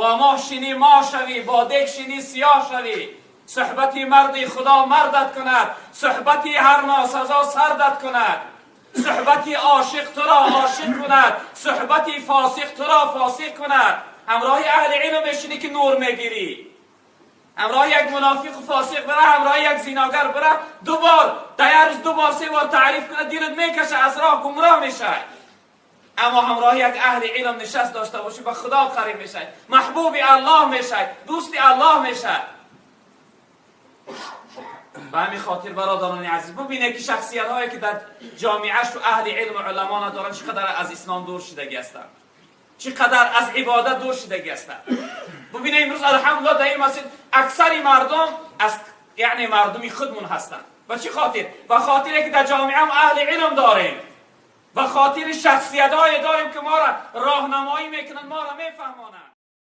با ما شینی ما شوی، با دک شینی سیاه شوی. صحبتی مردی خدا مردت کند، صحبتی هر ناسزا سردت کند. صحبتی عاشق تو را عاشق کند، صحبتی فاسق تو را فاسق کند. همراه اهل علم بشینی که نور میگیری. همراه یک منافق و فاسق بره، همراه یک زیناگر بره، دو بار در روز دو بار سه بار تعریف کنه، دیرت میکشه، از راه گمراه میشه. اما همراه یک اهل علم نشست داشته باشی، به خدا قریب میشه، محبوب الله میشه، دوست الله میشه. به همین خاطر برادران عزیز، ببینید که شخصیت هایی که در جامعه و اهل علم و علما ندارن چقدر از اسلام دور شدگی هستند، چقدر از عبادت دور شدگی هستند. ببینید امروز الحمدلله در این مسجد اکثر مردم از یعنی مردمی خودمون هستند. به چی خاطر؟ به خاطر که در جامعه هم اهل علم داریم، به خاطر شخصیت های داریم که ما را راهنمایی میکنن، ما را میفهمانند.